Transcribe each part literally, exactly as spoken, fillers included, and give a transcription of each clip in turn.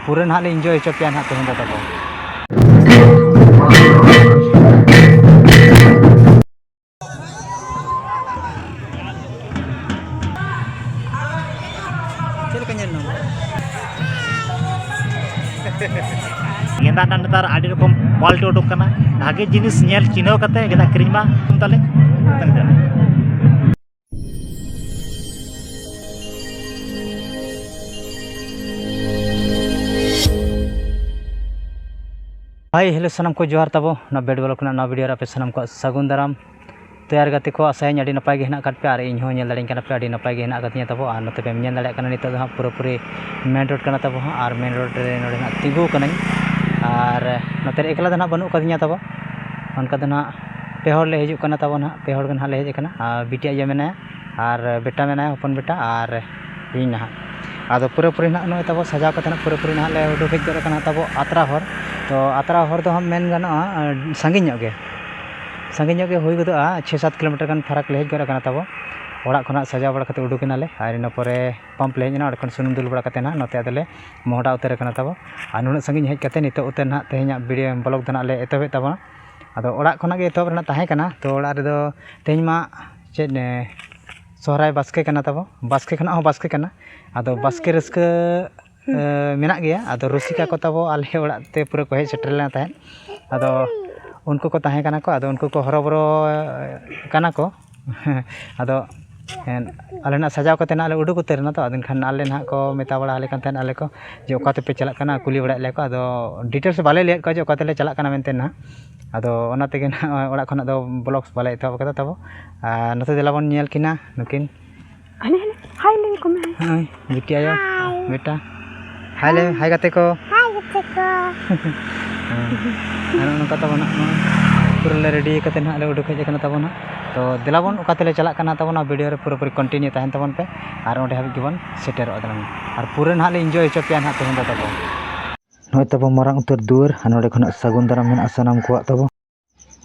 ᱯᱩᱨᱟᱹ ᱱᱟᱦᱟᱜ ᱞᱮ enjoy ᱦᱚᱪᱚ ᱯᱮᱭᱟ ᱱᱟᱦᱟᱜ ᱛᱮᱦᱮᱧ ᱫᱚ ᱛᱟᱵᱚ᱾ ᱪᱮᱫ ᱞᱮᱠᱟ ᱧᱮᱞ ᱧᱟᱢᱚᱜ? ᱜᱮᱸᱫᱟᱜ ᱨᱮᱱᱟᱜ ᱱᱮᱛᱟᱨ ᱟᱹᱰᱤ ᱨᱚᱠᱚᱢ quality ᱩᱰᱩᱠ ᱠᱟᱱᱟ᱾ ᱵᱷᱟᱜᱮ ᱡᱤᱱᱤᱥ ᱧᱮᱞ ᱪᱤᱱᱦᱟᱹᱣ ᱠᱟᱛᱮ ᱜᱮᱸᱫᱟᱜ ᱠᱤᱨᱤᱧ ᱢᱟ ᱛᱟᱞᱮ᱾ ᱦᱟᱭ, hello, ᱥᱟᱱᱟᱢ ᱠᱚ ᱡᱚᱦᱟᱨ ᱛᱟᱵᱚ᱾ ᱱᱚᱣᱟ ᱵᱮᱰ ᱵᱞᱚᱜ ᱨᱮᱱᱟᱜ ᱱᱚᱣᱟ video ᱨᱮ ᱟᱯᱮ ᱥᱟᱱᱟᱢ ᱠᱚᱣᱟᱜ ᱥᱟᱹᱜᱩᱱ ᱫᱟᱨᱟᱢ᱾ ᱛᱚ ᱭᱟᱨ ᱜᱟᱛᱮ ᱠᱚ, ᱟᱥᱟᱭᱟᱹᱧ ᱟᱹᱰᱤ ᱱᱟᱯᱟᱭ ᱜᱮ ᱦᱮᱱᱟᱜ ᱟᱠᱟᱫ ᱯᱮᱭᱟ, ᱟᱨ ᱤᱧ ᱦᱚᱸ ᱧᱮᱞ ᱫᱟᱲᱮᱧ ᱠᱟᱱᱟ ᱯᱮ ᱟᱹᱰᱤ ᱱᱟᱯᱟᱭ ᱜᱮ ᱦᱮᱱᱟᱜ ᱟᱠᱟᱫᱤᱧᱟ ᱛᱟᱵᱚ᱾ ᱟᱨ ᱱᱚᱛᱮ ᱯᱮ ᱧᱮᱞ ᱫᱟᱲᱮᱭᱟᱜ ᱠᱟᱱᱟ, ᱱᱤᱛᱚᱜ ᱫᱚ ᱦᱟᱸᱜ ᱯᱩᱨᱟᱹᱯᱩᱨᱤ main road ᱠᱟᱱᱟ ᱛᱟᱵᱚ ᱦᱟᱸᱜ, ᱟᱨ main road ᱨᱮ ᱱᱚᱰᱮ ᱦᱟᱸᱜ ᱛᱤᱸᱜᱩ ᱟᱠᱟᱱᱟᱹᱧ᱾ ᱟᱨ ᱱᱚᱛᱮ ᱨᱮ ᱮᱠᱞᱟ ᱫᱚ ᱦᱟᱸᱜ ᱵᱟᱹᱱᱩᱜ ᱟᱠᱟᱫᱤᱧᱟ ᱛᱟᱵᱚ, ᱚᱱᱠᱟ ᱫᱚ ᱦᱟᱸᱜ ᱯᱮ ᱦᱚᱲ ᱞᱮ ᱦᱤᱡᱩᱜ ᱠᱟᱱᱟ ᱛᱟᱵᱚ ᱦᱟᱸᱜ, ᱯᱮ ᱦᱚᱲ ᱜᱮ ᱦᱟᱸᱜ ᱞᱮ ᱦᱮᱡ ᱟᱠᱟᱱᱟ᱾ ᱟᱨ ᱵᱤᱴᱤ ᱟᱭᱳ ᱢᱮᱱᱟᱭᱟ, ᱟᱨ ᱵᱮᱴᱟ ᱢᱮᱱᱟᱭᱟ, ᱦᱚᱯᱚᱱ ᱵᱮᱴᱟ, ᱟᱨ ᱤᱧ ᱱᱟᱦᱟᱜ᱾ ᱟᱫᱚ ᱯᱩᱨᱟᱹᱯᱩᱨᱤ ᱱᱟᱦᱟᱜ ᱱᱚᱜᱼᱚᱭ ᱛᱟᱵᱚ ᱥᱟᱡᱟᱣ ᱠᱟᱛᱮ ᱱᱟᱦᱟᱜ ᱯᱩᱨᱟᱹᱯᱩᱨᱤ ᱱᱟᱦᱟᱜ ᱞᱮ ᱩᱰᱩᱠ ᱦᱮᱡ ᱜᱚᱫ ᱟᱠᱟᱱᱟ ᱛᱟᱵᱚ ᱟᱛᱨᱟ ᱦᱚᱨ᱾ ᱛᱚ ᱟᱛᱨᱟ ᱦᱚᱨ ᱫᱚ ᱦᱟᱸᱜ ᱢᱮᱱ ᱜᱟᱱᱚᱜᱼᱟ, ᱥᱟᱺᱜᱤᱧ ᱧᱚᱜ ᱜᱮ, ᱥᱟᱺᱜᱤᱧ ᱧᱚᱜ ᱜᱮ ᱦᱩᱭ ᱜᱚᱫᱚᱜᱼᱟ, ᱪᱷᱚᱭ ᱥᱟᱛ ᱠᱤᱞᱳᱢᱤᱴᱟᱨ ᱜᱟᱱ ᱯᱷᱟᱨᱟᱠ ᱞᱮ ᱦᱮᱡ ᱜᱚᱫ ᱟᱠᱟᱱᱟ ᱛᱟᱵᱚ᱾ ᱚᱲᱟᱜ ᱠᱷᱚᱱᱟᱜ ᱥᱟᱡᱟᱣ ᱵᱟᱲᱟ ᱠᱟᱛᱮ ᱩᱰᱩᱠ ᱮᱱᱟᱞᱮ, ᱟᱨ ᱤᱱᱟᱹ ᱯᱚᱨᱮ pump ᱞᱮ ᱦᱮᱡ ᱮᱱᱟ, ᱚᱸᱰᱮ ᱠᱷᱚᱱ ᱥᱩᱱᱩᱢ ᱫᱩᱞ ᱵᱟᱲᱟ ᱠᱟᱛᱮ ᱱᱟᱦᱟᱜ ᱱᱚᱛᱮ ᱟᱫᱚᱞᱮ ᱢᱚᱦᱰᱟ ᱩᱛᱟᱹᱨ ᱟᱠᱟᱱᱟ ᱛᱟᱵᱚ᱾ ᱟᱨ ᱱᱩᱱᱟᱹᱜ ᱥᱟᱺᱜᱤᱧ ᱦᱮᱡ ᱠᱟᱛᱮ ᱱᱤᱛᱚᱜ ᱩᱛᱟᱹᱨ ᱱᱟᱦᱟᱜ ᱛᱮᱦᱮᱧᱟᱜ video vlog ᱫᱚ ᱱᱟᱦᱟᱜ ᱞᱮ ᱮᱛᱚᱦᱚᱵᱮᱫ ᱛᱟᱵᱚᱱᱟ᱾ ᱟᱫᱚ ᱚᱲᱟᱜ ᱠᱷᱚᱱᱟᱜ ᱜᱮ ᱮᱛᱚᱦᱚᱵ ᱨᱮᱱᱟᱜ ᱛᱟᱦᱮᱸ ᱠᱟᱱᱟ᱾ ᱛᱚ ᱚᱲᱟᱜ ᱨᱮᱫᱚ ᱛᱮᱦᱮᱧ ᱢᱟ ᱪᱮᱫ, ᱮ, ᱥᱚᱦᱨᱟᱭ ᱵᱟᱥᱠᱮ ᱠᱟᱱᱟ ᱛᱟᱵᱚ, ᱵᱟᱥᱠᱮ ᱠᱷᱚᱱᱟᱜ ᱦᱚᱸ ᱵᱟᱥᱠᱮ ᱠᱟᱱᱟ᱾ ᱟᱫᱚ ᱵᱟᱥᱠᱮ ᱨᱟᱹᱥᱠᱟᱹ, ᱮ, ᱢᱮᱱᱟᱜ ᱜᱮᱭᱟ᱾ ᱟᱫᱚ ᱨᱩᱥᱤᱠᱟ ᱠᱚ ᱛᱟᱵᱚ ᱟᱞᱮ ᱚᱲᱟᱜ ᱛᱮ ᱯᱩᱨᱟᱹ ᱠᱚ ᱦᱮᱡ ᱥᱮᱴᱮᱨ ᱞᱮᱱᱟ ᱛᱟᱦᱮᱸᱫ᱾ ᱟᱫᱚ ᱩᱱᱠᱩ ᱠᱚ ᱛᱟᱦᱮᱸ ᱠᱟᱱᱟ ᱠᱚ, ᱟᱫᱚ ᱩᱱᱠᱩ ᱠᱚ ᱦᱚᱨᱚᱵᱚᱨᱚ ᱠᱟᱱᱟ ᱠᱚ᱾ ᱟᱫᱚ ᱟᱞᱮ ᱱᱟᱜ ᱥᱟᱡᱟᱣ ᱠᱟᱛᱮ ᱱᱟᱜ ᱞᱮ ᱩᱰᱩᱠ ᱩᱛᱟᱹᱨ ᱮᱱᱟ᱾ ᱛᱚ ᱟᱫᱚ ᱮᱱᱠᱷᱟᱱ ᱟᱞᱮ ᱱᱟᱜ ᱠᱚ ᱢᱮᱛᱟ ᱵᱟᱲᱟ ᱟᱞᱮ ᱠᱟᱱ ᱛᱟᱦᱮᱸᱫ, ᱟᱞᱮ ᱠᱚ, ᱡᱮ ᱚᱠᱟ ᱛᱮᱯᱮ ᱪᱟᱞᱟᱜ ᱠᱟᱱᱟ, ᱠᱩᱞᱤ ᱵᱟᱲᱟᱭᱮᱫ ᱞᱮᱭᱟ ᱠᱚ᱾ ᱟᱫᱚ details ᱵᱟᱞᱮ ᱞᱟᱹᱭᱟᱫ ᱠᱚᱣᱟ ᱡᱮ ᱚᱠᱟ ᱛᱮᱞᱮ ᱪᱟᱞᱟᱜ ᱠᱟᱱᱟ ᱢᱮᱱᱛᱮ ᱱᱟᱜ᱾ ᱟᱫᱚ ᱚᱱᱟ ᱛᱮᱜᱮ ᱱᱟᱜ ᱚᱲᱟᱜ ᱠᱷᱚᱱᱟᱜ ᱫᱚ vlogs ᱵᱟᱞᱮ ᱮᱛᱚᱦᱚᱵ ᱟᱠᱟᱫᱟ ᱛᱟᱵᱚ᱾ ᱟᱨ ᱱᱚᱛᱮ ᱫᱮᱞᱟ ᱵᱚᱱ ᱧᱮᱞ ᱠᱤᱱᱟ ᱱᱩᱠᱤᱱ᱾ ᱦᱟᱱᱮ, ᱦᱟᱱᱮ, ᱦᱟᱭ ᱞᱟᱹᱭ ᱟᱠᱚ ᱢᱮ, ᱦᱟᱭ᱾ ᱦᱳᱭ, ᱵᱤᱴᱤ ᱟᱭᱳ, ᱦᱟᱭ᱾ ᱵᱮᱴᱟ᱾ ᱦᱟᱭ ᱞᱟᱹᱭ ᱢᱮ, ᱦᱟᱭ ᱜᱟᱛᱮ ᱠᱚ᱾ ᱦᱟᱭ ᱜᱟᱛᱮ ᱠᱚ᱾ ᱦᱮᱸ᱾ ᱟᱨ ᱱᱚᱜᱼᱚ ᱱᱚᱝᱠᱟ ᱛᱟᱵᱚ ᱱᱟᱜ ᱱᱚᱣᱟ ᱯᱩᱨᱟᱹ ᱞᱮ ready ᱠᱟᱛᱮ ᱱᱟᱜ ᱞᱮ ᱩᱰᱩᱠ ᱦᱮᱡ ᱟᱠᱟᱱᱟ ᱛᱟᱵᱚ ᱱᱟᱜ᱾ ᱛᱚ ᱫᱮᱞᱟ ᱵᱚᱱ ᱚᱠᱟ ᱛᱮᱞᱮ ᱪᱟᱞᱟᱜ ᱠᱟᱱᱟ ᱛᱟᱵᱚᱱ, ᱱᱚᱣᱟ video ᱨᱮ ᱯᱩᱨᱟᱹᱯᱩᱨᱤ continue ᱛᱟᱦᱮᱱ ᱛᱟᱵᱚᱱ ᱯᱮ᱾ ᱟᱨ ᱚᱸᱰᱮ ᱦᱟᱹᱵᱤᱡ ᱜᱮᱵᱚᱱ ᱥᱮᱴᱮᱨᱚᱜᱼᱟ ᱫᱮᱞᱟ᱾ ᱟᱨ ᱯᱩᱨᱟᱹ ᱱᱟᱦᱟᱜ ᱞᱮ enjoy ᱦᱚᱪᱚ ᱯᱮᱭᱟ ᱱᱟᱦᱟᱜ ᱛᱮᱦᱮᱧ ᱫᱚ ᱛᱟᱵᱚ᱾ ᱱᱚᱜᱼᱚᱭ ᱛᱟᱵᱚ ᱢᱟᱨᱟᱝ ᱩᱛᱟᱹᱨ ᱫᱩᱣᱟᱹᱨ, ᱟᱨ ᱱᱚᱸᱰᱮ ᱠᱷᱚᱱᱟᱜ ᱥᱟᱹᱜᱩᱱ ᱫᱟᱨᱟᱢ ᱢᱮᱱᱟᱜᱼᱟ ᱥᱟᱱᱟᱢ ᱠᱚᱣᱟᱜ ᱛᱟᱵᱚ᱾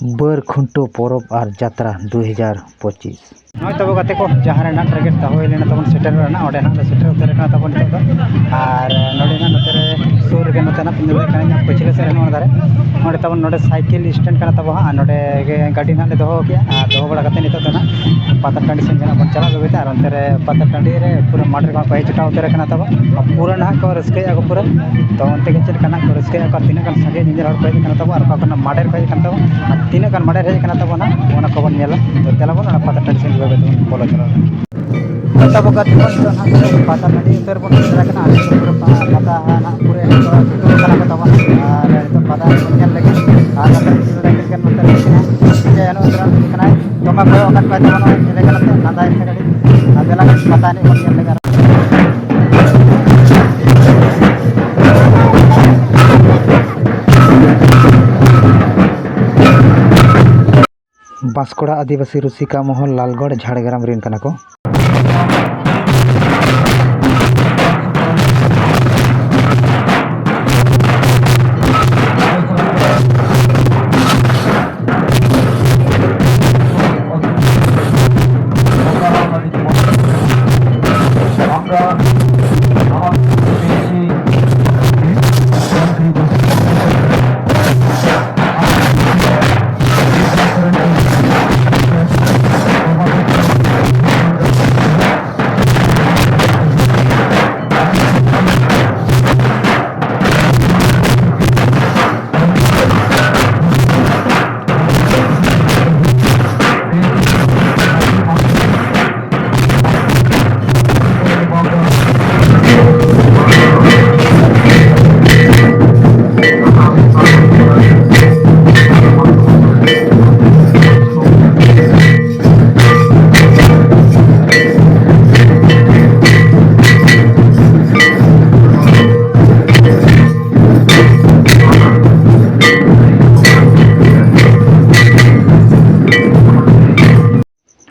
ᱵᱟᱹᱨ ᱠᱷᱩᱱᱴᱟᱹᱣ ᱯᱚᱨᱚᱵᱽ ᱟᱨ ᱡᱟᱛᱨᱟ ᱫᱩ ᱦᱟᱡᱟᱨ ᱯᱚᱸᱪᱤᱥ᱾ ᱱᱚᱜᱼᱚᱭ ᱛᱟᱵᱚ ᱜᱟᱛᱮ ᱠᱚ, ᱡᱟᱦᱟᱸ ᱨᱮ ᱱᱟᱜ ᱴᱟᱨᱜᱮᱴ ᱫᱚᱦᱚ ᱦᱩᱭ ᱞᱮᱱᱟ ᱛᱟᱵᱚᱱ ᱥᱮᱴᱮᱨ ᱨᱮᱱᱟᱜ, ᱚᱸᱰᱮ ᱱᱟᱜ ᱞᱮ ᱥᱮᱴᱮᱨ ᱩᱛᱟᱹᱨ ᱟᱠᱟᱱᱟ ᱛᱟᱵᱚᱱ ᱱᱤᱛᱚᱜ ᱫᱚ᱾ ᱟᱨ ᱱᱚᱰᱮ ᱱᱟᱜ ᱱᱚᱛᱮ ᱨᱮ ᱥᱩᱨ ᱨᱮᱜᱮ ᱱᱚᱛᱮ ᱱᱟᱜ ᱯᱤᱸᱰᱟᱹ ᱠᱟᱱᱟ, ᱯᱟᱹᱪᱷᱞᱟᱹ ᱥᱮᱫ ᱨᱮ ᱱᱚᱣᱟ ᱫᱷᱟᱨᱮ᱾ ᱱᱚᱰᱮ ᱛᱟᱵᱚᱱ ᱱᱚᱰᱮ ᱥᱟᱭᱠᱮᱞ ᱥᱴᱮᱱᱰ ᱠᱟᱱᱟ ᱛᱟᱵᱚ ᱦᱟᱸᱜ, ᱟᱨ ᱱᱚᱰᱮ ᱜᱮ ᱜᱟᱹᱰᱤ ᱱᱟᱜ ᱞᱮ ᱫᱚᱦᱚ ᱠᱮᱜᱼᱟ᱾ ᱟᱨ ᱫᱚᱦᱚ ᱵᱟᱲᱟ ᱠᱟᱛᱮ ᱱᱤᱛᱚᱜ ᱫᱚ ᱱᱟᱜ ᱯᱟᱛᱟ ᱴᱟᱺᱰᱤ ᱥᱮᱱ ᱜᱮ ᱱᱟᱜ ᱵᱚᱱ ᱪᱟᱞᱟᱜ ᱞᱟᱹᱜᱤᱫ ᱛᱮ᱾ ᱟᱨ ᱚᱱᱛᱮ ᱨᱮ ᱯᱟᱛᱟ ᱴᱟᱺᱰᱤ ᱨᱮ ᱯᱩᱨᱟᱹ ᱢᱟᱴᱷ ᱨᱮ ᱠᱚ ᱦᱮᱡ ᱪᱩᱴᱟᱹᱣ ᱩᱛᱟᱹᱨ ᱟᱠᱟᱱᱟ ᱛᱟᱵᱚ᱾ ᱟᱨ ᱯᱩᱨᱟᱹ ᱱᱟᱦᱟᱜ ᱠᱚ ᱨᱟᱹᱥᱠᱟᱹᱭᱮᱫᱼᱟ ᱠᱚ ᱯᱩᱨᱟᱹ᱾ ᱛᱚ ᱚᱱᱛᱮ ᱜᱮ ᱪᱮᱫ ᱞᱮᱠᱟ ᱱᱟᱜ ᱠᱚ ᱨᱟᱹᱥᱠᱟᱹᱭᱮᱫᱼᱟ ᱠᱚ, ᱟᱨ ᱛᱤᱱᱟᱹᱜ ᱜᱟᱱ ᱥᱟᱸᱜᱮ ᱧᱮᱧᱮᱞ ᱦᱚᱲ ᱠᱚ ᱦᱮᱡ ᱟᱠᱟᱱᱟ ᱛᱟᱵᱚ, ᱟᱨ ᱚᱠᱟ ᱠᱷᱚᱱᱟᱜ ᱢᱟᱰᱮᱨ ᱠᱚ ᱦᱮᱡ ᱟᱠᱟᱱ ᱛᱟᱵᱚ, ᱟᱨ ᱛᱤᱱᱟᱹᱜ ᱜᱟᱱ ᱢᱟᱰᱮᱨ ᱦᱮᱡ ᱟᱠᱟᱱᱟ ᱛᱟᱵᱚ ᱱᱟᱜ, ᱚᱱᱟ ᱠᱚᱵᱚᱱ ᱧᱮᱞᱟ᱾ ᱛᱚ ᱫᱮᱞᱟ ᱵᱚᱱ ᱚᱱᱟ ᱯᱟᱛᱟ ᱴᱟᱺᱰᱤ ᱥᱮᱱ ᱵᱟᱹᱭ ᱵᱟᱹᱭ ᱛᱮᱵᱚᱱ ᱵᱚᱞᱚ ᱪᱟᱞᱟᱜᱼᱟ᱾ ᱛᱟᱵᱚ ᱜᱟᱛᱮ ᱠᱚ, ᱱᱤᱛᱚᱜ ᱱᱟᱜ ᱯᱟᱛᱟ ᱴᱟᱺᱰᱤ ᱩᱛᱟᱹᱨ ᱵᱚᱱ ᱥᱮᱴᱮᱨ ᱟᱠᱟᱱᱟ᱾ ᱟᱞᱮ ᱫᱚ ᱯᱩᱨᱟᱹ ᱯᱟ-, ᱯᱟᱛᱟ ᱱᱟᱜ ᱯᱩᱨᱟᱹ ᱮᱱᱮᱡ ᱠᱚ ᱪᱷᱩᱴᱟᱹᱣ ᱟᱠᱟᱱᱟ ᱠᱚ ᱛᱟᱵᱚᱱ᱾ ᱟᱨ ᱱᱤᱛᱚᱜ ᱯᱟᱛᱟ ᱮᱱᱮᱡ ᱵᱚᱱ ᱧᱮᱞ ᱞᱟᱹᱜᱤᱫ᱾ ᱟᱨ ᱱᱚᱛᱮ ᱨᱮ ᱱᱚᱛᱮ ᱨᱮ ᱠᱟᱱᱟᱭ, ᱫᱚᱢᱮ ᱠᱚᱭᱚᱜ ᱟᱠᱟᱫ ᱠᱚᱣᱟᱭ ᱛᱟᱵᱚᱱ, ᱱᱚᱜᱼᱚᱭ ᱧᱮᱞᱮ ᱠᱟᱱᱟ ᱥᱮ, ᱞᱟᱸᱫᱟᱭᱮᱫ ᱛᱮ ᱠᱟᱹᱴᱤᱡ ᱟᱨ ᱫᱮᱞᱟ ᱯᱟᱛᱟ ᱮᱱᱮᱡ ᱵᱚᱱ ᱧᱮᱞ ᱞᱮᱜᱮ ᱟᱨᱚ᱾ ᱵᱟᱸᱥᱠᱚᱲᱟ ᱟᱹᱫᱤᱵᱟᱹᱥᱤ ᱨᱩᱥᱤᱠᱟ ᱢᱚᱦᱚᱞ, ᱞᱟᱞᱜᱚᱲ, ᱡᱷᱟᱲᱜᱨᱟᱢ ᱨᱮᱱ ᱠᱟᱱᱟ ᱠᱚ᱾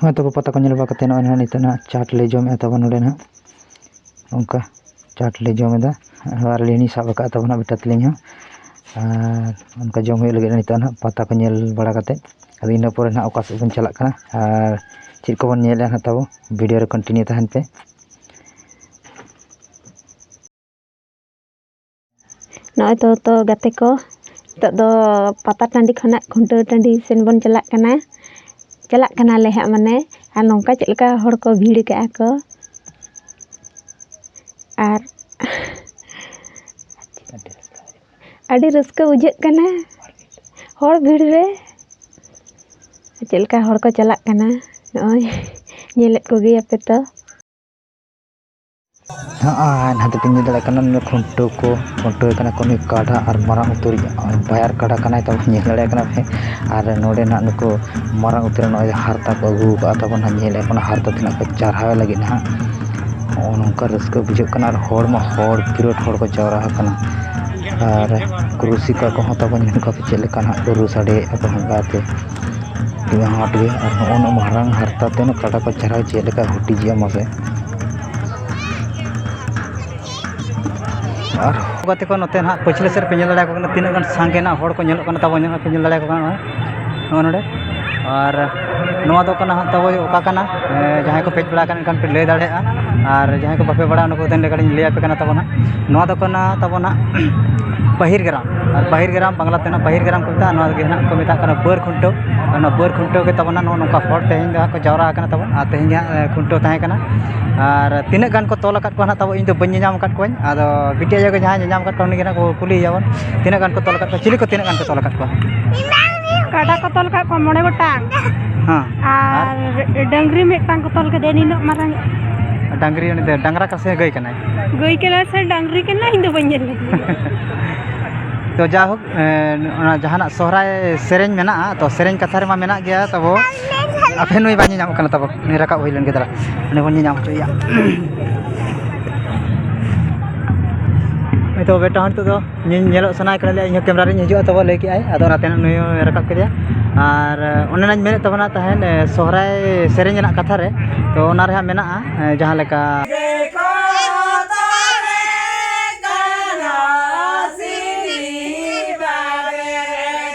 ᱦᱳᱭ, ᱛᱚᱵᱮ ᱯᱟᱛᱟ ᱠᱚ ᱧᱮᱞ ᱵᱟᱲᱟ ᱠᱟᱛᱮ ᱱᱚᱜᱼᱚᱭ ᱱᱟᱦᱟᱜ ᱱᱤᱛᱚᱜ ᱱᱟᱦᱟᱜ ᱪᱟᱴ ᱞᱮ ᱡᱚᱢᱮᱫᱼᱟ ᱛᱟᱵᱚᱱ ᱱᱚᱰᱮ ᱱᱟᱦᱟᱜ᱾ ᱚᱱᱠᱟ ᱪᱟᱴ ᱞᱮ ᱡᱚᱢᱮᱫᱟ᱾ ᱟᱨ ᱟᱹᱞᱤᱧ ᱞᱤᱧ ᱥᱟᱵ ᱟᱠᱟᱫ ᱛᱟᱵᱚᱱᱟ ᱵᱮᱴᱟ ᱛᱟᱹᱞᱤᱧ ᱦᱚᱸ᱾ ᱟᱨ ᱚᱱᱠᱟ ᱡᱚᱢ ᱦᱩᱭᱩᱜ ᱞᱟᱹᱜᱤᱫ ᱱᱤᱛᱚᱜ ᱱᱟᱦᱟᱜ ᱯᱟᱛᱟ ᱠᱚ ᱧᱮᱞ ᱵᱟᱲᱟ ᱠᱟᱛᱮᱫ, ᱟᱫᱚ ᱤᱱᱟᱹ ᱯᱚᱨᱮ ᱱᱟᱦᱟᱜ ᱚᱠᱟ ᱥᱮᱫ ᱵᱚᱱ ᱪᱟᱞᱟᱜ ᱠᱟᱱᱟ ᱟᱨ ᱪᱮᱫ ᱠᱚᱵᱚᱱ ᱧᱮᱞᱮᱫᱼᱟ ᱱᱟᱦᱟᱜ ᱛᱟᱵᱚ, video ᱨᱮ continue ᱛᱟᱦᱮᱱ ᱯᱮ᱾ ᱱᱚᱜᱼᱚᱭ ᱛᱚ, ᱛᱚ ᱜᱟᱛᱮ ᱠᱚ, ᱱᱤᱛᱚᱜ ᱫᱚ ᱯᱟᱛᱟ ᱴᱟᱺᱰᱤ ᱠᱷᱚᱱᱟᱜ ᱠᱷᱩᱱᱴᱟᱹᱣ ᱴᱟᱺᱰᱤ ᱥᱮᱱ ᱵᱚᱱ ᱪᱟᱞᱟᱜ ᱠᱟᱱᱟ᱾ ᱪᱟᱞᱟᱜ ᱠᱟᱱᱟᱞᱮ ᱦᱟᱸᱜ ᱢᱟᱱᱮ, ᱟᱨ ᱱᱚᱝᱠᱟ ᱪᱮᱫ ᱞᱮᱠᱟ ᱦᱚᱲ ᱠᱚ ᱵᱷᱤᱲ ᱠᱟᱜᱼᱟ ᱠᱚ᱾ ᱟᱨ ᱟᱹᱰᱤ ᱨᱟᱹᱥᱠᱟᱹ ᱵᱩᱡᱷᱟᱹᱜ ᱠᱟᱱᱟ ᱦᱚᱲ ᱵᱷᱤᱲ ᱨᱮ᱾ ᱪᱮᱫ ᱞᱮᱠᱟ ᱦᱚᱲ ᱠᱚ ᱪᱟᱞᱟᱜ ᱠᱟᱱᱟ, ᱱᱚᱜᱼᱚᱭ ᱧᱮᱞᱮᱫ ᱠᱚᱜᱮᱭᱟᱯᱮ ᱛᱚ᱾ ᱦᱚᱸᱜᱼᱚᱭ ᱱᱟᱦᱟᱜ ᱫᱚᱯᱮ ᱧᱮᱞ ᱫᱟᱲᱮᱭᱟᱜ ᱠᱟᱱᱟ, ᱱᱩᱭ ᱠᱷᱩᱱᱴᱟᱹᱣ ᱠᱚ ᱠᱷᱩᱱᱴᱟᱹᱣ ᱠᱟᱱᱟ ᱠᱚ, ᱱᱩᱭ ᱠᱟᱰᱟ ᱟᱨ ᱢᱟᱨᱟᱝ ᱩᱛᱟᱹᱨᱤᱡ ᱵᱟᱭᱟᱨ ᱠᱟᱰᱟ ᱠᱟᱱᱟᱭ ᱛᱟᱵᱚᱱ, ᱧᱮᱞ ᱫᱟᱲᱮᱭᱟᱜ ᱠᱟᱱᱟ ᱯᱮ᱾ ᱟᱨ ᱱᱚᱰᱮ ᱱᱟᱦᱟᱜ ᱱᱩᱠᱩ ᱢᱟᱨᱟᱝ ᱩᱛᱟᱹᱨ ᱱᱚᱜᱼᱚᱭ ᱦᱟᱨᱛᱟ ᱠᱚ ᱟᱹᱜᱩ ᱟᱠᱟᱫᱼᱟ ᱛᱟᱵᱚᱱ ᱱᱟᱦᱟᱜ, ᱧᱮᱞᱮᱫ ᱠᱚ ᱱᱟᱦᱟᱜ ᱦᱟᱨᱛᱟ ᱛᱮ ᱱᱟᱦᱟᱜ ᱠᱚ ᱪᱟᱨᱦᱟᱣ ᱞᱟᱹᱜᱤᱫ ᱱᱟᱦᱟᱜ᱾ ᱱᱚᱜᱼᱚ ᱱᱚᱝᱠᱟ ᱨᱟᱹᱥᱠᱟᱹ ᱵᱩᱡᱷᱟᱹᱜ ᱠᱟᱱᱟ ᱟᱨ ᱦᱚᱲ ᱢᱟ ᱦᱚᱲ ᱯᱤᱨᱟᱹᱴ ᱦᱚᱲ ᱠᱚ ᱡᱟᱣᱨᱟ ᱟᱠᱟᱱᱟ᱾ ᱟᱨ ᱨᱩᱥᱤᱠᱟ ᱠᱚᱦᱚᱸ ᱛᱟᱵᱚᱱ ᱧᱮᱞ ᱠᱚᱣᱟ ᱯᱮ ᱪᱮᱫ ᱞᱮᱠᱟ ᱱᱟᱦᱟᱜ ᱠᱚ ᱨᱩ ᱥᱟᱰᱮᱭᱮᱫᱼᱟ ᱠᱚ ᱦᱟᱸᱜ ᱜᱟᱛᱮ᱾ ᱛᱤᱱᱟᱹᱜ ᱦᱟᱴ ᱜᱮ ᱟᱨ ᱱᱚᱜᱼᱚ ᱱᱚᱣᱟ ᱢᱟᱨᱟᱝ ᱦᱟᱨᱛᱟ ᱛᱮ ᱱᱚᱣᱟ ᱠᱟᱰᱟ ᱠᱚ ᱪᱟᱨᱦᱟᱣ ᱪᱮᱫ ᱞᱮᱠᱟ ᱦᱩᱴᱤᱡᱮᱜᱼᱟ ᱢᱟᱥᱮ᱾ ᱟᱨ ᱜᱟᱛᱮ ᱠᱚ ᱱᱚᱛᱮ ᱱᱟᱦᱟᱜ ᱯᱟᱹᱪᱷᱞᱟᱹ ᱥᱮᱫ ᱯᱮ ᱧᱮᱞ ᱫᱟᱲᱮᱭᱟᱠᱚ ᱠᱟᱱᱟ, ᱛᱤᱱᱟᱹᱜ ᱜᱟᱱ ᱥᱟᱸᱜᱮ ᱱᱟᱦᱟᱜ ᱦᱚᱲ ᱠᱚ ᱧᱮᱞᱚᱜ ᱠᱟᱱᱟ ᱛᱟᱵᱚᱱ, ᱧᱮᱞ ᱯᱮ ᱧᱮᱞ ᱫᱟᱲᱮᱭᱟᱠᱚ ᱠᱟᱱᱟ ᱱᱚᱜᱼᱚᱭ ᱱᱚᱜᱼᱚ ᱱᱚᱰᱮ᱾ ᱟᱨ ᱱᱚᱣᱟ ᱫᱚ ᱠᱟᱱᱟ ᱦᱟᱸᱜ ᱛᱟᱵᱚ ᱚᱠᱟ ᱠᱟᱱᱟ, ᱮ, ᱡᱟᱦᱟᱸᱭ ᱠᱚ ᱯᱮᱡ ᱵᱟᱲᱟ ᱟᱠᱟᱱ ᱮᱱᱠᱷᱟᱱ ᱯᱮ ᱞᱟᱹᱭ ᱫᱟᱲᱮᱭᱟᱜᱼᱟ, ᱟᱨ ᱡᱟᱦᱟᱸᱭ ᱠᱚ ᱵᱟᱯᱮ ᱵᱟᱲᱟᱭᱟ ᱚᱱᱟ ᱠᱚ ᱛᱮᱱ ᱞᱮᱠᱟᱞᱤᱧ ᱞᱟᱹᱭ ᱟᱯᱮ ᱠᱟᱱᱟ ᱛᱟᱵᱚᱱ ᱦᱟᱸᱜ᱾ ᱱᱚᱣᱟ ᱫᱚ ᱠᱟᱱᱟ ᱛᱟᱵᱚᱱ ᱦᱟᱸᱜ ᱯᱟᱹᱦᱤᱨ ᱜᱮᱨᱟᱢ, ᱟᱨ ᱯᱟᱹᱦᱤᱨ ᱜᱮᱨᱟᱢ ᱵᱟᱝᱞᱟ ᱛᱮ ᱱᱟᱜ ᱯᱟᱹᱦᱤᱨ ᱜᱮᱨᱟᱢ ᱠᱚ ᱢᱮᱛᱟᱜᱼᱟ, ᱱᱚᱣᱟ ᱜᱮ ᱱᱟᱜ ᱠᱚ ᱢᱮᱛᱟᱜ ᱠᱟᱱᱟ ᱵᱟᱹᱨ ᱠᱷᱩᱱᱴᱟᱹᱣ᱾ ᱟᱨ ᱚᱱᱟ ᱵᱟᱹᱨ ᱠᱷᱩᱱᱴᱟᱹᱣ ᱜᱮ ᱛᱟᱵᱚᱱ ᱱᱟᱜ ᱱᱚᱜᱼᱚ ᱱᱚᱝᱠᱟ ᱦᱚᱲ ᱛᱮᱦᱮᱧ ᱫᱚ ᱦᱟᱸᱜ ᱠᱚ ᱡᱟᱣᱨᱟ ᱟᱠᱟᱱᱟ ᱛᱟᱵᱚᱱ, ᱟᱨ ᱛᱮᱦᱮᱧ ᱜᱮ ᱦᱟᱸᱜ, ᱮ, ᱠᱷᱩᱱᱴᱟᱹᱣ ᱛᱟᱦᱮᱸ ᱠᱟᱱᱟ᱾ ᱟᱨ ᱛᱤᱱᱟᱹᱜ ᱜᱟᱱ ᱠᱚ ᱛᱚᱞ ᱟᱠᱟᱫ ᱠᱚᱣᱟ ᱱᱟᱜ ᱛᱟᱵᱚ, ᱤᱧ ᱫᱚ ᱵᱟᱹᱧ ᱧᱮᱧᱟᱢ ᱟᱠᱟᱫ ᱠᱚᱣᱟᱧ, ᱟᱫᱚ ᱵᱤᱴᱤ ᱟᱭᱳ ᱜᱮ ᱡᱟᱦᱟᱸᱭ ᱧᱮᱧᱟᱢ ᱟᱠᱟᱫ ᱠᱚᱣᱟ ᱩᱱᱤ ᱜᱮ ᱱᱟᱜ ᱠᱚ ᱠᱩᱞᱤᱭᱮᱭᱟ ᱵᱚᱱ, ᱛᱤᱱᱟᱹᱜ ᱜᱟᱱ ᱠᱚ ᱛᱚᱞ ᱟᱠᱟᱫ ᱠᱚᱣᱟ? ᱪᱤᱞᱤ ᱠᱚ ᱛᱤᱱᱟᱹᱜ ᱜᱟᱱ ᱠᱚ ᱛᱚᱞ ᱟᱠᱟᱫ ᱠᱚᱣᱟ? ᱠᱟᱰᱟ ᱠᱚ ᱛᱚᱞ ᱟᱠᱟᱫ ᱠᱚᱣᱟ ᱢᱚᱬᱮ ᱜᱚᱴᱟᱝ᱾ ᱦᱮᱸ᱾ ᱟᱨ ᱰᱟᱹᱝᱨᱤ ᱢᱤᱫᱴᱟᱝ ᱠᱚ ᱛᱚᱞ ᱠᱮᱫᱮᱭᱟ ᱱᱤᱱᱟᱹᱜ ᱢᱟᱨᱟᱝ᱾ ᱰᱟᱹᱝᱨᱤ ᱩᱱᱤ ᱫᱚ ᱰᱟᱝᱨᱟ ᱠᱟᱱᱟ ᱥᱮ ᱜᱟᱹᱭ ᱠᱟᱱᱟᱭ? ᱜᱟᱹᱭ ᱠᱟᱱᱟ ᱥᱮ ᱰᱟᱹᱝᱨᱤ ᱠᱟᱱᱟ ᱤᱧ ᱫᱚ ᱵᱟᱹᱧ ᱧᱮᱞ ᱠᱮᱫᱮᱭᱟ᱾ ᱛᱚ ᱡᱟᱭᱦᱳᱠ, ᱮᱸ, ᱚᱱᱟ ᱡᱟᱦᱟᱱᱟᱜ ᱥᱚᱦᱨᱟᱭ ᱥᱮᱨᱮᱧ ᱢᱮᱱᱟᱜᱼᱟ, ᱛᱚ ᱥᱮᱨᱮᱧ ᱠᱟᱛᱷᱟ ᱨᱮᱢᱟ ᱢᱮᱱᱟᱜ ᱜᱮᱭᱟ ᱛᱟᱵᱚ᱾ ᱟᱯᱮ ᱱᱩᱭ ᱵᱟᱭ ᱧᱮᱧᱟᱢᱚᱜ ᱠᱟᱱᱟ ᱛᱟᱵᱚ, ᱱᱩᱭ ᱨᱟᱠᱟᱵ ᱦᱩᱭ ᱞᱮᱱ ᱜᱮ, ᱫᱟᱸᱲᱟ, ᱩᱱᱤ ᱵᱚᱱ ᱧᱮᱧᱟᱢ ᱦᱚᱪᱚᱭᱮᱭᱟ᱾ ᱦᱳᱭ ᱛᱚ ᱵᱮᱴᱟ ᱦᱚᱸ ᱱᱤᱛᱚᱜ ᱫᱚ ᱧᱮ-, ᱧᱮᱞᱚᱜ ᱥᱟᱱᱟᱭᱮ ᱠᱟᱱᱟ, ᱞᱟᱹᱭᱟ ᱤᱧ ᱦᱚᱸ ᱠᱮᱢᱨᱟ ᱨᱤᱧ ᱦᱤᱡᱩᱜᱼᱟ ᱛᱚᱵᱮ ᱞᱟᱹᱭ ᱠᱮᱜᱼᱟᱭ, ᱟᱫᱚ ᱚᱱᱟᱛᱮ ᱱᱩᱭ ᱦᱚᱸ ᱨᱟᱠᱟᱵ ᱠᱮᱫᱮᱭᱟ᱾ ᱟᱨ ᱚᱱᱮ ᱱᱟᱧ ᱢᱮᱱᱮᱫ ᱛᱟᱵᱚᱱᱟ ᱛᱟᱦᱮᱸᱫ, ᱮ, ᱥᱚᱦᱨᱟᱭ ᱥᱮᱨᱮᱧ ᱨᱮᱱᱟᱜ ᱠᱟᱛᱷᱟ ᱨᱮ, ᱛᱚ ᱚᱱᱟ ᱨᱮ ᱦᱟᱸᱜ ᱢᱮᱱᱟᱜᱼᱟ, ᱮ, ᱡᱟᱦᱟᱸ ᱞᱮᱠᱟ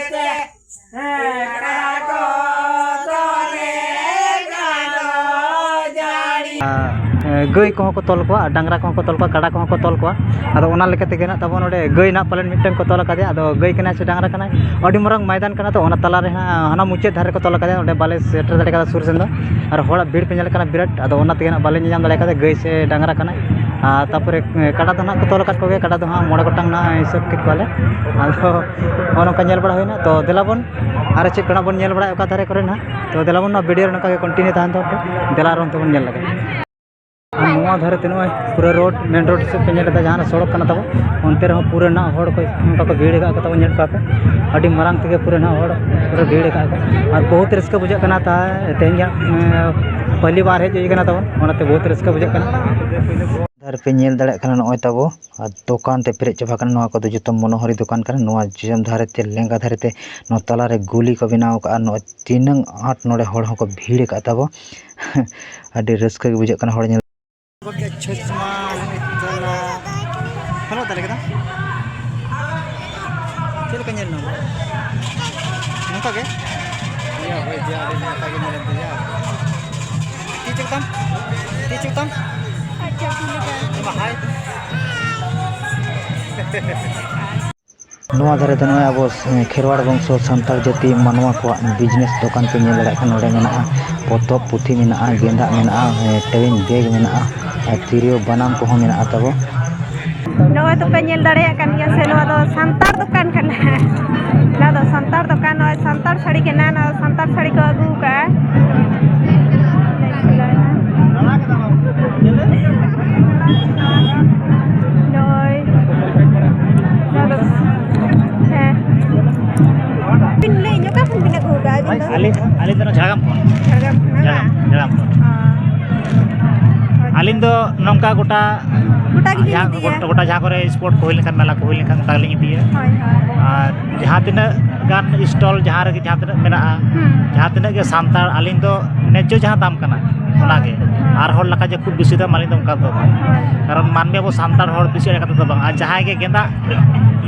ᱜᱟᱹᱭ ᱠᱚᱦᱚᱸ ᱠᱚ ᱛᱚᱞ ᱠᱚᱣᱟ, ᱰᱟᱝᱨᱟ ᱠᱚᱦᱚᱸ ᱠᱚ ᱛᱚᱞ ᱠᱚᱣᱟ, ᱠᱟᱰᱟ ᱠᱚᱦᱚᱸ ᱠᱚ ᱛᱚᱞ ᱠᱚᱣᱟ᱾ ᱟᱫᱚ ᱚᱱᱟ ᱞᱮᱠᱟ ᱛᱮᱜᱮ ᱱᱟᱜ ᱛᱟᱵᱚᱱ ᱱᱚᱰᱮ ᱜᱟᱹᱭ ᱱᱟᱜ ᱯᱟᱞᱮᱱ ᱢᱤᱫᱴᱟᱝ ᱠᱚ ᱛᱚᱞ ᱟᱠᱟᱫᱮᱭᱟ᱾ ᱟᱫᱚ ᱜᱟᱹᱭ ᱠᱟᱱᱟᱭ ᱥᱮ ᱰᱟᱝᱨᱟ ᱠᱟᱱᱟᱭ, ᱟᱹᱰᱤ ᱢᱟᱨᱟᱝ ᱢᱚᱭᱫᱟᱱ ᱠᱟᱱᱟ, ᱛᱚ ᱚᱱᱟ ᱛᱟᱞᱟ ᱨᱮ ᱦᱟᱸᱜ ᱦᱟᱱᱟ ᱢᱩᱪᱟᱹᱫ ᱫᱷᱟᱨᱮ ᱨᱮᱠᱚ ᱛᱚᱞ ᱟᱠᱟᱫᱮᱭᱟ, ᱚᱸᱰᱮ ᱵᱟᱞᱮ ᱥᱮᱴᱮᱨ ᱫᱟᱲᱮ ᱠᱟᱫᱟ ᱥᱩᱨ ᱥᱮᱱ ᱫᱚ᱾ ᱟᱨ ᱦᱚᱲᱟᱜ ᱵᱷᱤᱲ ᱯᱮ ᱧᱮᱞ ᱠᱟᱱᱟ ᱵᱤᱨᱟᱴ, ᱟᱫᱚ ᱚᱱᱟ ᱛᱮᱜᱮ ᱱᱟᱜ ᱵᱟᱞᱮ ᱧᱮᱞ ᱧᱟᱢ ᱫᱟᱲᱮ ᱠᱟᱫᱟ ᱜᱟᱹᱭ ᱥᱮ ᱰᱟᱝᱨᱟ ᱠᱟᱱᱟᱭ᱾ ᱟᱨ ᱛᱟᱯᱚᱨᱮ ᱠᱟᱰᱟ ᱫᱚ ᱱᱟᱜ ᱠᱚ ᱛᱚᱞ ᱟᱠᱟᱫ ᱠᱚᱜᱮᱭᱟ, ᱠᱟᱰᱟ ᱫᱚ ᱦᱟᱸᱜ ᱢᱚᱬᱮ ᱜᱚᱴᱟᱝ ᱱᱟᱜ ᱦᱤᱥᱟᱹᱵ ᱠᱮᱫ ᱠᱚᱣᱟᱞᱮ᱾ ᱟᱫᱚ ᱱᱚᱜᱼᱚ ᱱᱚᱝᱠᱟ ᱧᱮᱞ ᱵᱟᱲᱟ ᱦᱩᱭᱱᱟ, ᱛᱚ ᱫᱮᱞᱟ ᱵᱚᱱ ᱟᱨ ᱪᱮᱫ ᱠᱚ ᱱᱟᱜ ᱵᱚᱱ ᱧᱮᱞ ᱵᱟᱲᱟᱭᱟ ᱚᱠᱟ ᱫᱷᱟᱨᱮ ᱠᱚᱨᱮ ᱱᱟᱜ᱾ ᱛᱚ ᱫᱮᱞᱟ ᱵᱚᱱ ᱱᱚᱣᱟ ᱵᱷᱤᱰᱤᱭᱳ ᱨᱮ ᱱᱚᱝᱠᱟ ᱜᱮ ᱠᱚᱱᱴᱤᱱᱤᱭᱩ ᱛᱟᱦᱮᱱ ᱛᱟᱵᱚᱱ ᱯᱮ, ᱫᱮᱞᱟ ᱟᱨ ᱚᱱᱛᱮ ᱵᱚᱱ ᱧᱮᱞ ᱞᱮᱜᱮ᱾ ᱟᱨ ᱱᱚᱣᱟ ᱫᱷᱟᱨᱮ ᱛᱮ ᱱᱚᱜᱼᱚᱭ ᱯᱩᱨᱟᱹ ᱨᱳᱰ, ᱢᱮᱱ ᱨᱳᱰ ᱦᱤᱥᱟᱹᱵ ᱯᱮ ᱧᱮᱞ ᱮᱫᱟ, ᱡᱟᱦᱟᱸ ᱨᱮ ᱥᱚᱲᱚᱠ ᱠᱟᱱᱟ ᱛᱟᱵᱚ, ᱚᱱᱛᱮ ᱨᱮᱦᱚᱸ ᱯᱩᱨᱟᱹ ᱱᱟᱜ ᱦᱚᱲ ᱠᱚ ᱚᱱᱠᱟ ᱠᱚ ᱵᱷᱤᱲ ᱟᱠᱟᱫ ᱠᱚ ᱛᱟᱵᱚ, ᱧᱮᱞ ᱠᱚᱣᱟ ᱯᱮ, ᱟᱹᱰᱤ ᱢᱟᱨᱟᱝ ᱛᱮᱜᱮ ᱯᱩᱨᱟᱹ ᱱᱟᱜ ᱦᱚᱲ ᱯᱩᱨᱟᱹ ᱵᱷᱤᱲ ᱟᱠᱟᱫ ᱠᱚ᱾ ᱟᱨ ᱵᱚᱦᱩᱛ ᱨᱟᱹᱥᱠᱟᱹ ᱵᱩᱡᱷᱟᱹᱜ ᱠᱟᱱᱟ, ᱛᱟ ᱛᱮᱦᱮᱧ ᱜᱮ ᱦᱟᱸᱜ, ᱮᱸ, ᱯᱟᱹᱦᱞᱤ ᱵᱟᱨ ᱦᱮᱡ ᱦᱩᱭ ᱠᱟᱱᱟ ᱛᱟᱵᱚᱱ, ᱚᱱᱟᱛᱮ ᱵᱚᱦᱩᱛ ᱨᱟᱹᱥᱠᱟᱹ ᱵᱩᱡᱷᱟᱹᱜ ᱠᱟᱱᱟ᱾ ᱟᱨ ᱯᱮ ᱧᱮᱞ ᱫᱟᱲᱮᱭᱟᱜ ᱠᱟᱱᱟ, ᱱᱚᱜᱼᱚᱭ ᱛᱟᱵᱚ ᱟᱨ ᱫᱚᱠᱟᱱ ᱛᱮ ᱯᱮᱨᱮᱡ ᱪᱟᱵᱟ ᱠᱟᱱᱟ᱾ ᱱᱚᱣᱟ ᱠᱚᱫᱚ ᱡᱚᱛᱚ ᱢᱚᱱᱳᱦᱟᱨᱤ ᱫᱚᱠᱟᱱ ᱠᱟᱱᱟ᱾ ᱱᱚᱣᱟ ᱡᱚᱡᱚᱢ ᱫᱷᱟᱨᱮ ᱛᱮ, ᱞᱮᱸᱜᱟ ᱫᱷᱟᱨᱮ ᱛᱮ, ᱱᱚᱣᱟ ᱛᱟᱞᱟ ᱨᱮ ᱜᱩᱞᱤ ᱠᱚ ᱵᱮᱱᱟᱣ ᱟᱠᱟᱫᱼᱟ᱾ ᱱᱚᱜᱼᱚᱭ ᱛᱤᱱᱟᱹᱝ ᱟᱸᱴ ᱱᱚᱰᱮ ᱦᱚᱲ ᱦᱚᱸᱠᱚ ᱵᱷᱤᱲ ᱟᱠᱟᱫ ᱛᱟᱵᱚ᱾ ᱟᱹᱰᱤ ᱨᱟᱹᱥᱠᱟᱹ ᱜᱮ ᱵᱩᱡᱷᱟᱹᱜ ᱠᱟᱱᱟ ᱦᱚᱲ ᱧᱮᱞ᱾ ᱪᱷᱚᱪᱢᱟ ᱛᱚᱞᱟ᱾ ᱦᱚᱨᱚᱜ ᱫᱟᱲᱮ ᱠᱟᱫᱟ? ᱪᱮᱫ ᱞᱮᱠᱟ ᱧᱮᱞ ᱧᱟᱢᱚᱜᱼᱟ? ᱱᱚᱝᱠᱟ ᱜᱮ? ᱤᱭᱟᱹ, ᱦᱳᱭ, ᱡᱮ ᱟᱹᱰᱤ ᱱᱟᱯᱟᱭ ᱜᱮ ᱧᱮᱞᱚᱜ ᱜᱮᱭᱟ᱾ ᱛᱤ ᱪᱮᱫ ᱛᱟᱢ? ᱛᱤ ᱪᱮᱫ ᱛᱟᱢ? ᱟᱪᱪᱷᱟ, ᱪᱮᱫ ᱞᱮᱠᱟ? ᱢᱟ, ᱦᱟᱭ᱾ ᱱᱚᱣᱟ ᱫᱷᱟᱨᱮ ᱫᱚ ᱱᱚᱜᱼᱚᱭ ᱟᱵᱚ ᱠᱷᱮᱨᱣᱟᱲ ᱵᱚᱝᱥᱚ ᱥᱟᱱᱛᱟᱲ ᱡᱟᱹᱛᱤ ᱢᱟᱱᱣᱟ ᱠᱚᱣᱟᱜ ᱵᱤᱡᱽᱱᱮᱥ ᱫᱚᱠᱟᱱ ᱯᱮ ᱧᱮᱞ ᱫᱟᱲᱮᱭᱟᱜ ᱠᱷᱟᱱ, ᱱᱚᱰᱮ ᱢᱮᱱᱟᱜᱼᱟ ᱯᱚᱛᱚᱵ ᱯᱩᱛᱷᱤ ᱢᱮᱱᱟᱜᱼᱟ, ᱜᱮᱸᱫᱟᱜ ᱢᱮᱱᱟᱜᱼᱟ, ᱴᱟᱣᱤᱱ ᱵᱮᱜᱽ ᱢᱮᱱᱟᱜᱼᱟ, ᱟᱨ ᱛᱤᱨᱭᱳ ᱵᱟᱱᱟᱢ ᱠᱚᱦᱚᱸ ᱢᱮᱱᱟᱜᱼᱟ ᱛᱟᱵᱚ᱾ ᱱᱚᱜᱼᱚᱭ ᱛᱚᱯᱮ ᱧᱮᱞ ᱫᱟᱲᱮᱭᱟᱜ ᱠᱟᱱ ᱜᱮᱭᱟ ᱥᱮ, ᱱᱚᱣᱟ ᱫᱚ ᱥᱟᱱᱛᱟᱲ ᱫᱚᱠᱟᱱ ᱠᱟᱱᱟ᱾ ᱱᱚᱣᱟ ᱫᱚ ᱥᱟᱱᱛᱟᱲ ᱫᱚᱠᱟᱱ, ᱱᱚᱜᱼᱚᱭ ᱥᱟᱱᱛᱟᱲ ᱥᱟᱹᱲᱤ ᱠᱟᱱᱟ, ᱱᱚᱣᱟ ᱫᱚ ᱥᱟᱱᱛᱟᱲ ᱥᱟᱹᱲᱤ ᱠᱚ ᱟᱹᱜᱩ ᱟᱠᱟᱫᱼᱟ᱾ ᱱᱚᱜᱼᱚᱭ᱾ ᱱᱚᱣᱟ ᱫᱚ, ᱦᱮᱸ᱾ ᱵᱤᱱ ᱞᱟᱹᱭ ᱧᱚᱜᱟ, ᱠᱷᱚᱱ ᱵᱤᱱ ᱟᱹᱜᱩ ᱟᱠᱟᱫᱼᱟ ᱟᱹᱵᱤᱱ ᱫᱚ? ᱟᱹᱞᱤᱧ, ᱟᱹᱞᱤᱧ ᱫᱚ ᱱᱚᱣᱟ ᱡᱷᱟᱲᱜᱨᱟᱢ ᱠᱷᱚᱱ᱾ ᱡᱷᱟᱲᱜᱨᱟᱢ ᱠᱷᱚᱱ, ᱡᱷᱟᱲᱜᱨᱟᱢ, ᱦᱮᱸ? ᱡᱷᱟᱲᱜᱨᱟᱢ ᱠᱷᱚᱱ᱾ ᱚ᱾ ᱟᱹᱞᱤᱧ ᱫᱚ ᱱᱚᱝᱠᱟ ᱜᱚᱴᱟ ᱜᱚᱴᱟ ᱜᱮᱵᱤᱱ ᱡᱟᱦᱟᱸ ᱤᱫᱤᱭᱟ? ᱜᱚᱴᱟ, ᱜᱚᱴᱟ ᱡᱟᱦᱟᱸ ᱠᱚᱨᱮ ᱥᱯᱳᱨᱴ ᱠᱚ ᱦᱩᱭ ᱞᱮᱱᱠᱷᱟᱱ, ᱢᱮᱞᱟ ᱠᱚ ᱦᱩᱭ ᱞᱮᱱᱠᱷᱟᱱ, ᱚᱱᱠᱟ ᱜᱮᱞᱤᱧ ᱤᱫᱤᱭᱟ᱾ ᱦᱳᱭ, ᱦᱳᱭ᱾ ᱟᱨ ᱡᱟᱦᱟᱸ ᱛᱤᱱᱟᱹᱜ ᱜᱟᱱ ᱥᱴᱚᱞ ᱡᱟᱦᱟᱸ ᱨᱮᱜᱮ ᱡᱟᱦᱟᱸ ᱛᱤᱱᱟᱹᱜ ᱢᱮᱱᱟᱜᱼᱟ, ᱦᱩᱸ᱾ ᱡᱟᱦᱟᱸ ᱛᱤᱱᱟᱹᱜ ᱜᱮ ᱥᱟᱱᱛᱟᱲ, ᱟᱹᱞᱤᱧ ᱫᱚ ᱱᱮᱡᱽᱡᱚ ᱡᱟᱦᱟᱸ ᱫᱟᱢ ᱠᱟᱱᱟ, ᱚᱱᱟᱜᱮ᱾ ᱦᱳᱭ᱾ ᱟᱨ ᱦᱚᱲ ᱞᱮᱠᱟ ᱡᱮ ᱠᱷᱩᱵ ᱵᱮᱥᱤ ᱫᱟᱢ, ᱟᱹᱞᱤᱧ ᱫᱚ ᱚᱱᱠᱟ ᱫᱚ ᱵᱟᱝ᱾ ᱦᱳᱭ᱾ ᱠᱟᱨᱚᱱ ᱢᱟᱹᱱᱢᱤ ᱟᱵᱚ ᱥᱟᱱᱛᱟᱲ ᱦᱚᱲ ᱵᱮᱥᱤ ᱮᱲᱮ ᱠᱟᱛᱷᱟ ᱫᱚ ᱵᱟᱝ᱾ ᱟᱨ ᱡᱟᱦᱟᱸᱭ ᱜᱮ ᱜᱮᱸᱫᱟᱜ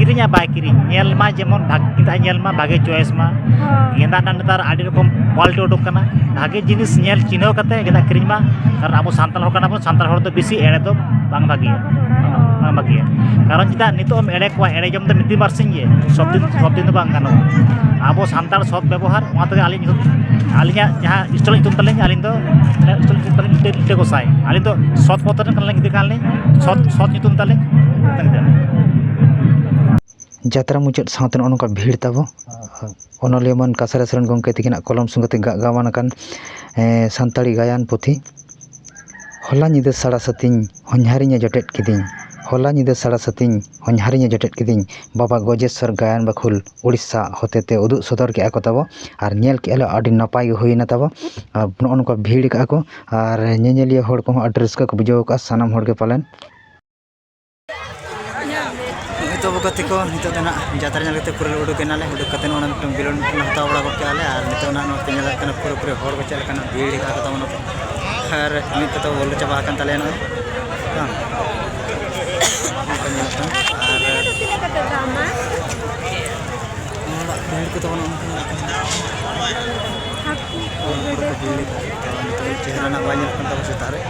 ᱠᱤᱨᱤᱧᱟ ᱵᱟᱭ ᱠᱤᱨᱤᱧ, ᱧᱮᱞ ᱢᱟ ᱡᱮᱢᱚᱱ ᱵᱷᱟᱜ-, ᱜᱮᱸᱫᱟᱜ ᱧᱮᱞ ᱢᱟ, ᱵᱷᱟᱜᱮ choice ᱢᱟ᱾ ᱦᱳᱭ᱾ ᱜᱮᱸᱫᱟᱜ ᱨᱮᱱᱟᱜ ᱱᱮᱛᱟᱨ ᱟᱹᱰᱤ ᱨᱚᱠᱚᱢ quality ᱩᱰᱩᱠ ᱠᱟᱱᱟ᱾ ᱵᱷᱟᱜᱮ ᱡᱤᱱᱤᱥ ᱧᱮᱞ ᱪᱤᱱᱦᱟᱹᱣ ᱠᱟᱛᱮ ᱜᱮᱸᱫᱟᱜ ᱠᱤᱨᱤᱧ ᱢᱟ, ᱠᱟᱨᱚᱱ ᱟᱵᱚ ᱥᱟᱱᱛᱟᱲ ᱦᱚᱲ ᱠᱟᱱᱟ ᱵᱚᱱ, ᱥᱟᱱᱛᱟᱲ ᱦᱚᱲ ᱫᱚ ᱵᱮᱥᱤ ᱮᱲᱮ ᱫᱚ ᱵᱟᱝ ᱵᱷᱟᱜᱮᱭᱟ᱾ ᱵᱟᱝ ᱵᱷᱟᱜᱮᱭᱟ᱾ ᱠᱟᱨᱚᱱ ᱪᱮᱫᱟᱜ ᱱᱤᱛᱚᱜ ᱮᱢ ᱮᱲᱮ ᱠᱚᱣᱟ, ᱮᱲᱮ ᱡᱚᱢ ᱫᱚ ᱢᱤᱫ ᱫᱤᱱ ᱵᱟᱨ ᱥᱤᱧ ᱜᱮ, ᱥᱚᱵ ᱫᱤᱱ, ᱦᱳᱭ, ᱥᱚᱵ ᱫᱤᱱ ᱫᱚ ᱵᱟᱝ ᱜᱟᱱᱚᱜᱼᱟ᱾ ᱦᱳᱭ᱾ ᱟᱵᱚ ᱥᱟᱱᱛᱟᱲ ᱥᱚᱛ ᱵᱮᱵᱚᱦᱟᱨ, ᱚᱱᱟ ᱛᱮᱜᱮ ᱟᱹᱞᱤᱧ, ᱟᱹᱞᱤᱧᱟᱜ ᱡᱟᱦᱟᱸ stall ᱧᱩᱛᱩᱢ ᱛᱟᱹᱞᱤᱧ, ᱟᱹᱞᱤᱧ ᱫᱚ, ᱟᱹᱞᱤᱧᱟᱜ stall ᱧᱩᱛᱩᱢ ᱛᱟᱹᱞᱤᱧ ᱞᱤᱴᱟᱹ, ᱞᱤᱴᱟᱹ ᱜᱚᱸᱥᱟᱭ᱾ ᱟᱹᱞᱤᱧ ᱫᱚ ᱥᱚᱛ ᱯᱚᱛᱷ ᱨᱮᱱ ᱠᱟᱱᱟᱞᱤᱧ, ᱜᱤᱫᱽᱨᱟᱹ ᱠᱟᱱᱟᱞᱤᱧ, ᱥᱚᱛ, ᱥᱚᱛ ᱧᱩᱛᱩᱢ ᱛᱟᱹᱞᱤᱧ᱾ ᱡᱟᱛᱨᱟ ᱢᱩᱪᱟᱹᱫ ᱥᱟᱶᱛᱮ ᱱᱚᱜᱼᱚ ᱱᱚᱝᱠᱟ ᱵᱷᱤᱲ ᱛᱟᱵᱚ᱾ ᱚᱱᱚᱞᱤᱭᱟᱹ ᱢᱟᱱ ᱠᱟᱥᱨᱟ ᱥᱚᱨᱮᱱ ᱜᱚᱢᱠᱮ ᱛᱤᱠᱤᱱᱟᱜ ᱠᱚᱞᱚᱢ ᱥᱚᱸᱜᱮ ᱛᱮ ᱜᱟ-, ᱜᱟᱵᱟᱱ ᱟᱠᱟᱱ, ᱮᱸ, ᱥᱟᱱᱛᱟᱲᱤ ᱜᱟᱭᱟᱱ ᱯᱩᱛᱷᱤ᱾ ᱦᱚᱞᱟ ᱧᱤᱫᱟᱹ ᱥᱟᱲᱟ ᱥᱟᱹᱛᱤᱧ ᱦᱚᱧᱦᱟᱨᱤᱧᱮ ᱡᱚᱴᱮᱫ ᱠᱤᱫᱤᱧ᱾ ᱦᱚᱞᱟ ᱧᱤᱫᱟᱹ ᱥᱟᱲᱟ ᱥᱟᱹᱛᱤᱧ ᱦᱚᱧᱦᱟᱨᱤᱧᱮ ᱡᱚᱴᱮᱫ ᱠᱤᱫᱤᱧ᱾ ᱵᱟᱵᱟ ᱜᱚᱡᱮᱥᱥᱚᱨ ᱜᱟᱭᱟᱱ ᱵᱟᱹᱠᱷᱩᱞ ᱩᱲᱤᱥᱥᱟ ᱦᱚᱛᱮᱛᱮ ᱩᱫᱩᱜ ᱥᱚᱫᱚᱨ ᱠᱮᱜᱼᱟ ᱠᱚ ᱛᱟᱵᱚ᱾ ᱟᱨ ᱧᱮᱞ ᱠᱮᱜᱼᱟ ᱞᱮ, ᱟᱹᱰᱤ ᱱᱟᱯᱟᱭ ᱜᱮ ᱦᱩᱭᱱᱟ ᱛᱟᱵᱚ᱾ ᱟᱨ ᱱᱚᱜᱼᱚ ᱱᱚᱝᱠᱟ ᱵᱷᱤᱲ ᱠᱟᱜᱼᱟ ᱠᱚ᱾ ᱟᱨ ᱧᱮᱧᱮᱞᱤᱭᱟᱹ ᱦᱚᱲ ᱠᱚᱦᱚᱸ ᱟᱹᱰᱤ ᱨᱟᱹᱥᱠᱟᱹ ᱠᱚ ᱵᱩᱡᱷᱟᱹᱣ ᱠᱟᱜᱼᱟ, ᱥᱟᱱᱟᱢ ᱦᱚᱲ ᱜᱮ ᱯᱟᱞᱮᱱ᱾ ᱱᱤᱛᱚᱜ ᱟᱵᱚ ᱜᱟᱛᱮ ᱠᱚ, ᱱᱤᱛᱚᱜ ᱫᱚ ᱱᱟᱜ ᱡᱟᱛᱨᱟ ᱧᱮᱞ ᱠᱟᱛᱮ ᱯᱩᱨᱟᱹ ᱞᱮ ᱩᱰᱩᱠ ᱮᱱᱟᱞᱮ᱾ ᱩᱰᱩᱠ ᱠᱟᱛᱮ ᱱᱚᱜᱼᱚᱭ ᱢᱤᱫᱴᱟᱝ ᱵᱮᱞᱩᱱ ᱢᱤᱫᱴᱟᱝ ᱦᱟᱛᱟᱣ ᱵᱟᱲᱟ ᱜᱚᱫ ᱠᱮᱜᱼᱟ ᱞᱮ᱾ ᱟᱨ ᱱᱤᱛᱚᱜ ᱱᱟᱜ ᱱᱚᱛᱮ ᱧᱮᱞᱚᱜ ᱠᱟᱱᱟ ᱯᱩᱨᱟᱹᱯᱩᱨᱤ ᱦᱚᱲ ᱠᱚ ᱪᱮᱫ ᱞᱮᱠᱟᱱᱟᱜ ᱵᱷᱤᱲ ᱦᱮᱱᱟᱜ ᱟᱠᱟᱫᱟ ᱱᱚᱛᱮ᱾ ᱟᱨ ᱢᱤᱫ ᱠᱟᱛᱷᱟ ᱵᱚᱞᱚ ᱪᱟᱵᱟ ᱟᱠᱟᱱ ᱛᱟᱞᱮᱭᱟ ᱱᱚᱜᱼᱚᱭ᱾ ᱵᱟᱝ? ᱚᱱᱠᱟ ᱧᱮᱞᱚᱜ ᱠᱟᱱᱟ᱾ ᱟᱨ ᱦᱚᱲᱟᱜ ᱵᱷᱤᱲ ᱠᱚ ᱛᱟᱵᱚᱱ ᱚᱱᱠᱟ ᱧᱮᱞᱚᱜ ᱠᱟᱱᱟ᱾ ᱦᱚᱲ ᱠᱚ ᱵᱷᱤᱲ ᱞᱮᱠᱟ᱾ ᱱᱤᱛᱚᱜ ᱪᱮᱦᱨᱟ ᱱᱟᱜ ᱵᱟᱭ ᱧᱮᱞᱚᱜ ᱠᱟᱱ ᱛᱟᱵᱚᱱᱟ ᱥᱮᱛᱟᱜ ᱨᱮ᱾